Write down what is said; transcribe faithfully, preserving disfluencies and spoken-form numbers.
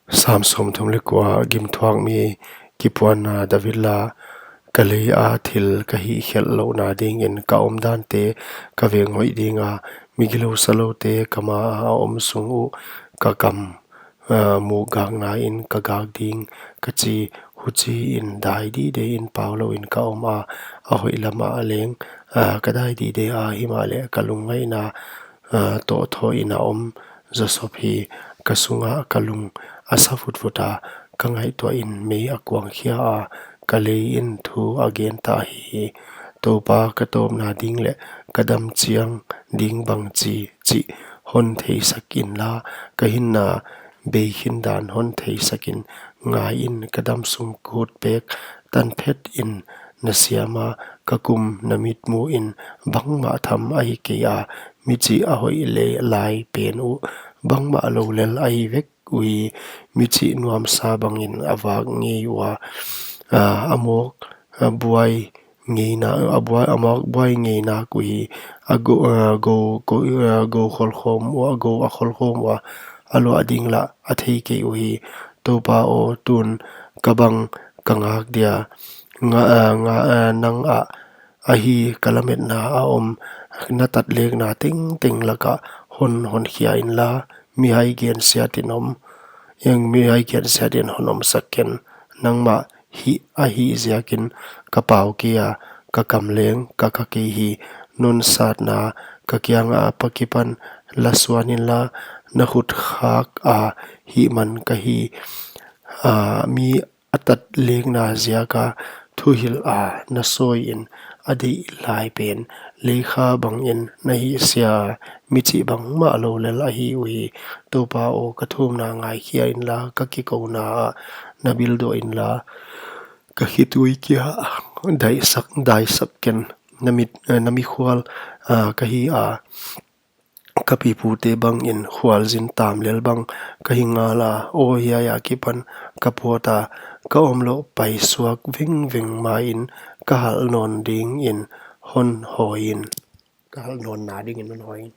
Sam sawmthum leh kua. Gimthuak mi kipuanna. David la. Ka lei a thil ka hihkhelh louhna dingin ka omdante ka veng hoih dinga, mi gilou saloute ka maa a om sung uh ka kam, ah, muk gakna in ka gak ding, ka chi. Huchiin dai didein pau louin ka om a, a hoih lamah leng, ah, ka dai dide a, himahleh ka lungngaihna, ah, tohthoin a om zawsop hi. Ka sunga ka lung a sa futvut a, ka ngaihtuahin mei a kuangkhia a, ka leiin thu a gen ta hi. Toupa, ka tawpna ding leh ka dam chiang ding bangchi chih hon theisak inla, ka hinna beikhin dan hon theisakin. Ngaiin, ka damsung khutpek tanphetin na siam a, ka kum na mitmuhin bangmah tham ahi kei a, michih a hoih leh lai pen uh bangmah lou lel ahi vek uhi. Michih nuamsa bangin a vak ngei ua, ah, a mawk, ah, buai ngei na, a buai, a mawk buai ngei nak uhi. A gou, ah, gou, gou, ah, gou kholkhawm ua, gou a kholkhawm ua, a luah ding lah a thei kei uhi. Toupa aw, tun ka bang ka ngak dia, nga, ah, nga, ah, nang ah ahi ka lametna a om, na tatlekna tengteng lakah hon, honkhia inla, mihai gensiatin om, eng, mihai gensiatin hon omsak ken. Nangmah hih ahih ziakin ka pau kei a, ka kam leng ka ka kei hi. Non satna ka kianga akipan la suan inla, na khut khak a hihman ka hi. Ah, mi a tatlekna ziaka thuhilh a na sawiin a deih lai pen leikha bangin na hihsia, michih bangmah lou lel ahi uhi. Toupa aw, ka thumna ngaikhia inla, ka kikouna ah na bildoh inla, ka khitui kia daisak, daisak ken. Na mit, eh, na mikhual, ah, ka hi a, ka pipute bangin khualzin tam lel bang ka hi ngal a. Aw, hiai akipan ka pawt a, ka omlouh paisuak vengveng main ka halh nawn dingin hon hawiin. Ka halh nawnna dingin hon hawiin.